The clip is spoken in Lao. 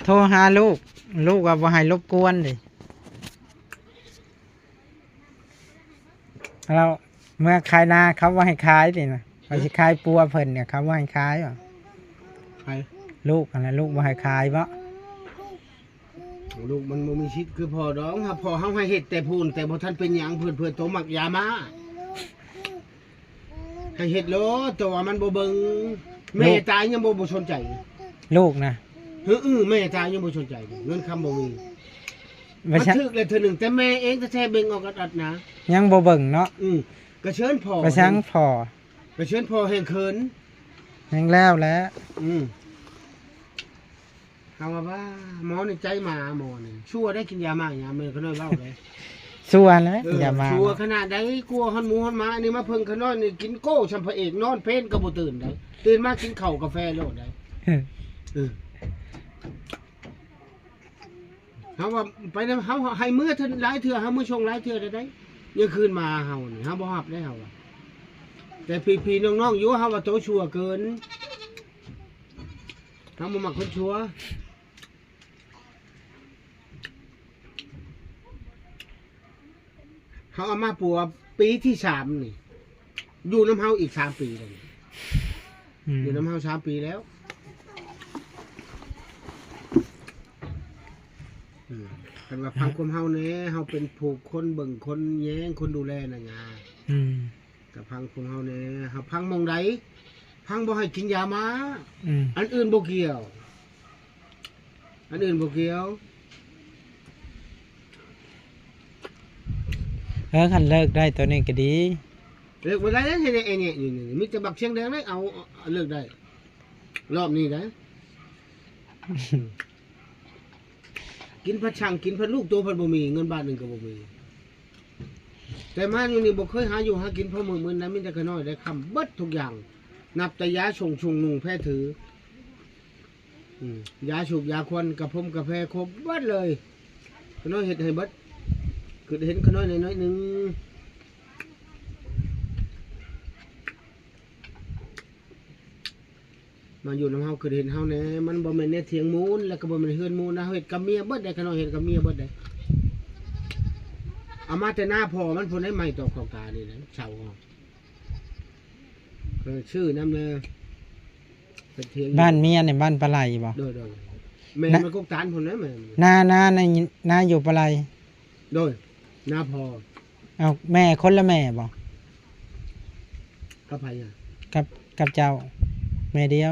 ໂທຫາລູກ ລູກວ່າບໍ່ໃຫ້ລົບກວນເດ້. ແລ້ວເມື່ອຂາຍນາ ເຂົາບໍ່ໃຫ້ຂາຍນີ້ນະ ວ່າຊິຂາຍປົວເພິ່ນນີ້ ເຂົາບໍ່ໃຫ້ຂາຍບໍ? ໃຜ? ລູກຫັ້ນນະ ລູກບໍ່ໃຫ້ຂາຍບໍ? ລູກມັນບໍ່ມີສິດຄືພໍ່ດອກ. ຫາພໍ່ເຮົາໃຫ້ເຮັດແຕ່ພຸ້ນ ແຕ່ບໍ່ທັນເປັນຫຍັງ ເພິ່ນ ເພິ່ນໂຕມັກຢາມາ ໃຫ້ເຮັດໂລດ ແຕ່ວ່າມັນບໍ່ເບິ່ງ. ແມ່ຕາຍຍັງບໍ່ ບໍ່ສົນໃຈ ລູກນະ. ເອີ ແມ່ຕາຍຍັງບໍ່ສົນໃຈ ເງິນຄຳບໍ່ມີ. ມັນຖືກແລ້ວເທື່ອໜຶ່ງ ແຕ່ແມ່ເອງແທ້ໆເບິ່ງອອກອັດໆນະ ຍັງບໍ່ເບິ່ງເນາະ. ອື ກະເຊີນພໍ່ ປະຊັງພໍ່ ກະເຊີນພໍ່ແຮ່ງເຂີນ ແຮ່ງແລ້ວແຫຼະ. ອື ເຮົາວ່າ ໝໍນີ້ໃຈໝາ ໝໍນີ້ຊົ່ວໄດ້ ກິນຢາໝາກຫຍັງ ແມ່ນຂະນ້ອຍເວົ້າເດ້. ຊົ່ວແຫຼະ ເອີ ຢາໝາກ ຊົ່ວຂະໜາດໃດ ກົວຮອດໝູຮອດໝາ. ອັນນີ້ມາເພິ່ງຂະນ້ອຍນີ້ ກິນໂກ້ຊ່ຳພະເອກ ນອນເພນກະບໍ່ຕື່ນໄດ໋ ຕື່ນມາກິນເຂົ້າກາແຟໂລດໄດ໋. ເອີ ເອີ ເຮົາວ່າໄປນຳ ເຮົາໃຫ້ເມືອເທື່ອຫຼາຍເທື່ອ ເຮົາມາສົ່ງຫຼາຍເທື່ອແລ້ວໄດ໋ ຍັງຄືນມາເຮົານີ້ ເຮົາບໍ່ຮັບໄດ໋ ເຮົາວ່າ. ແຕ່ພີ່ໆນ້ອງໆຢູ່ ເຮົາວ່າໂຕຊົ່ວເກີນ ເຮົາບໍ່ມັກຄົນຊົ່ວ. ເຮົາເອົາມາປົວປີທີສາມນີ້ ຢູ່ນຳເຮົາອີກສາມປີແລ້ວນີ້. ອືມ ຢູ່ນຳເຮົາສາມປີແລ້ວ. ອືມ ຄັນວ່າຟັງຄວາມເຮົາແດ່ ເຮົາເປັນຜູ້ຄົນເບິ່ງ ຄົນແຍງ ຄົນດູແລນະຍາ. ອືມ ກະຟັງຄວາມເຮົາແດ່ ເຮົາຟັງໝ່ອງໃດ ຟັງບໍ່ໃຫ້ກິນຢາມາ. ອືມ ອັນອື່ນບໍ່ກ່ຽວ ອັນອື່ນບໍ່ກ່ຽວ. ເອີ ຄັນເລີກໄດ້ໂຕນີ້ກະດີ. ເລີກບໍ່ໄດ້ເດ້ ເຮັດແອແງະຢູ່ນີ້ ມີແຕ່ບັກຊຽງແດງເດ້ ເອົາ ເອົາເລີກໄດ້ ລອບນີ້ໄດ້. ກິນພັດຊ່າງ ກິນພັດລູກໂຕພັດບໍ່ມີ ເງິນບາດໜຶ່ງກະບໍ່ມີ. ແຕ່ມາຢູ່ນີ້ບໍ່ເຄີຍຫາຢູ່ຫາກິນພໍມື້ມື້ນະ ມີແຕ່ຂະນ້ອຍໄດ້ຄຳເບິດທຸກຢ່າງ ນັບແຕ່ຢາຊົງ ຊຸງນຸ່ງແພຖື ອືມ ຢາສູບຢາຄວັນ ກະພົມກະແພ ຄົບເບິດເລີຍ. ຂະນ້ອຍເຮັດໃຫ້ເບິດ ຄຶດເຫັນຂະນ້ອຍໜ້ອຍໜຶ່ງ. ມາຢູ່ນຳເຮົາ ຄຶດເຫັນເຮົາແດ່ ມັນບໍ່ແມ່ນແນວຖຽງມູນ ແລະກະບໍ່ແມ່ນເຮືອນມູນນະ. ເຮົາເຮັດກັບເມຍເບິດໄດ໋ ຂະນ້ອຍເຮັດກັບເມຍເບິດໄດ໋. ເອົາມາແຕ່ນາພໍ່ມັນພຸ້ນໄດ໋ ໄມ້ຕອກຂອກຕານີ້ນະ ເສົາເຮົາ. ເອີ ຊື່ນຳແດ່ ເປັນຖຽງ ບ້ານເມຍນີ້ບ້ານປາໄຫຼບໍ? ໂດຍໆ ແມ່ນ ນະ ມັນກົກຕານພຸ້ນນະ ແມ່ນ ນາ ນາ ນາຢູ່ປາໄຫຼ. ໂດຍ ນາພໍ່. ເອົ້າ ແມ່ຄົນລະແມ່ບໍ? ກັບໃຜອະ? ກັບ ກັບເຈົ້າ ແມ່ດຽວ.